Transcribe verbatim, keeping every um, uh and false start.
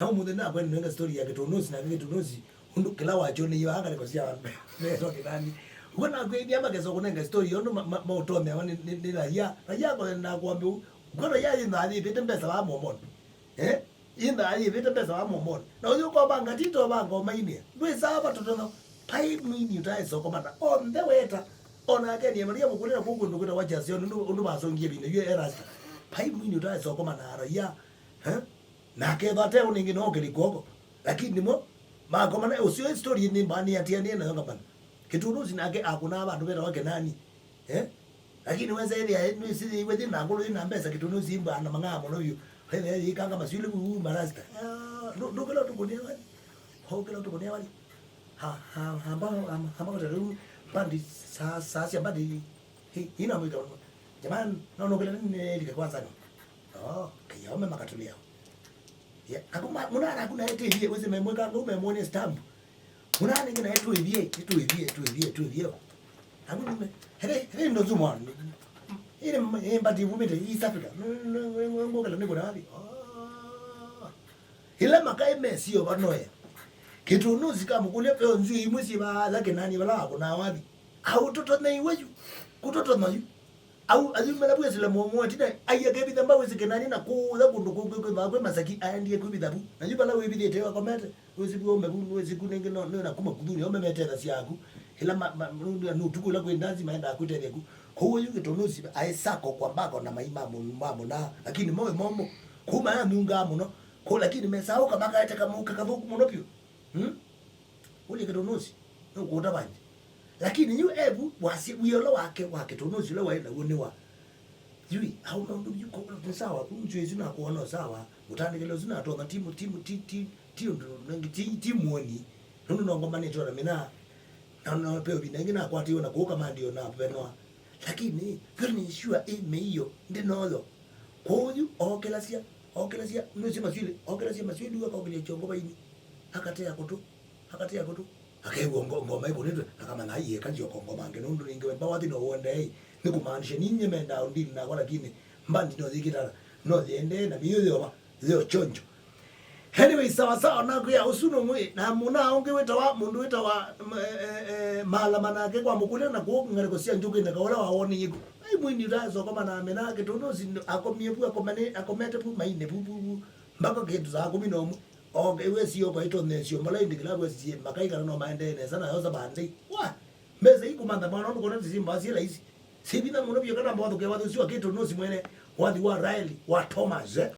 Na ũmũnthĩ nakwenda nenge story ya Kĩtũnũsi, nake Kĩtũnũsi, ũndũ kĩla wakyoneiwe aa ngalĩko sya andũ metwa Kĩnani. Ũguo nakwĩthĩa makesa kũnenga story ũndũ ma- ma- maũtomeawa nĩ- nĩ nĩ raia. Raia akoendaa kũambĩa ũu. Ũguo raia yĩthaa yĩvĩte mbesa vaa momoni. Eh? Yĩthaa yĩvĩte mbesa vaa momoni. Na ũyũ ũkobanga tito vaa ngomainĩ. Ndwĩsaa vatotono. Vai mwini ũtaĩsokomana. Onthe weta. Ona akenie Maria mũkũlĩla kũu kũndũ kwĩtawa Kyasoni, ũndũ ũndũ vasongie vinda yu erasta. Vai mwini ũtaĩsokomana raia. Eh? Na akethwa ate ũnengi no kĩlĩ kw'oko. Lakini nĩmo makomana ũsio story nĩ mbaa nĩ atianĩe nayo ngamana. Kĩtũnũsi nake akũnaa vandũ vetawa Kenani. Eh? Lakini wesa ĩthĩa nĩsĩthĩiwe thĩ na ngũlũ yĩ na mbesa Kĩtũnũsi mbaa na mang'aa mũno vyũ. Wethĩa yĩkanga masyũlĩ vu marasta. Ah, ndũ- ndũkĩla ũtukũnĩa wali. Hokĩla ũtukũnĩa wali. Ha ha hamba hamba hamba kũtele u bandi saa saa cia bandi. Hi ina mwika. Jamani, no nũkĩla nĩ nĩlike kwanza no. Oh, kayaume makatulia. Ya, akuma munara kuna ete hiye wese memweka ngau memwone stamp. Munara ningĩ na etu hiye, etu hiye, etu hiye, etu hiye. Akuma here here ndo zuma. Ile mbati vumite East Africa. Ngokela niko na wapi? Oh. Ila makai mesio vanoya. Kĩtũnũsi kamũkũlya veo nzio imwe syĩ vaa Kenani vala akũnaa wathi. Aũtotoneiwe yu. Kũtotono yu. Au ayumĩla vwĩsĩle mũomo atina, ai akevitha mba wĩsĩ Kenani na kũũya kũndũ kũngĩ kwĩthaa kwĩ masaki aendie kwĩvitha vu. Na yu vala wĩvithĩte akomete, wĩsĩ vu ũme vu, wĩsĩ ku nĩngĩ no nĩ na kuma kuthuni ũme metethasya aku. Ĩla ma- ma- nũ- nũ- ũtukũ ĩla kwĩ ndanzi maendaa kwĩtethya ku. Kwoou yu Kĩtũnũsi aĩ sako kwa mbako na mai ma mũnu- ma mũnaa, lakini moĩ momũ. Kuma anungaa mũno. Kũ lakini mesaa ũka makaete kamũka kathũku mũno vyũ. Hmm? Ũlye Kĩtũnũsi, nũkũũta vangĩ. Lakini yu evu wasya wia ũla wake wa Kĩtũnũsi ũla waĩ naw'o nĩ wa. Yui, au maũndũ yu kũ- nĩ sawa, ku nzw'ĩ isu nakuona sawa, mũtandĩkĩle ũsu natonya timu timu ti ti ti ũndũ nangĩ ti ti muoni. Nũndũ nongomanĩtwe na mina na na peo vinda ĩngĩ nakwatiwe na kũka mandio na venwa. Lakini very sure ĩ mĩio ndinoyo. Kwoou yu ookelasya ookelasya nũsĩ maswili ookelasya maswili akaũkĩlya kyongo vaini. Akatea kũtũ. Akatia kũtũ. Akew'a ngo- ngoma ĩkũnĩtwe, akamanya aieka nzioka ngoma nge nũndũ nĩngewe mbawathi no ũendee. Nĩ kũmaanisha ninyie mendaa ũndili nakwa, lakini mbandi no yĩkĩtana, no yĩendee na mĩio yova, yo chonjo. Anyway, sawa sawa, nakwĩa ũsu nũmwe na mũna ũngĩ wĩtawa mũndũ wĩtawa m- eh, eh, eh, Malama nake kwa mũkũlya na kũu ngalĩko sya njũkĩ na kaũla wawoneiku. Ai mwini ũtasokoma na amena Kĩtũnũsi akomie vu akomane akomete vu maine vu vu vu mpaka kĩndũ saa kũmi na ũmwe. Oke wesi oko ito nesio mbala indi kila wesi sie makai kana no maendee nesa na yosa bandi. Wa. Mesa ikumantha mwana ndo kona tisimba sie laisi. Sibina muno pia kana mbawa tukewa tusio Kĩtũnũsi mwene. Wathi wa Riley wa Thomas eh.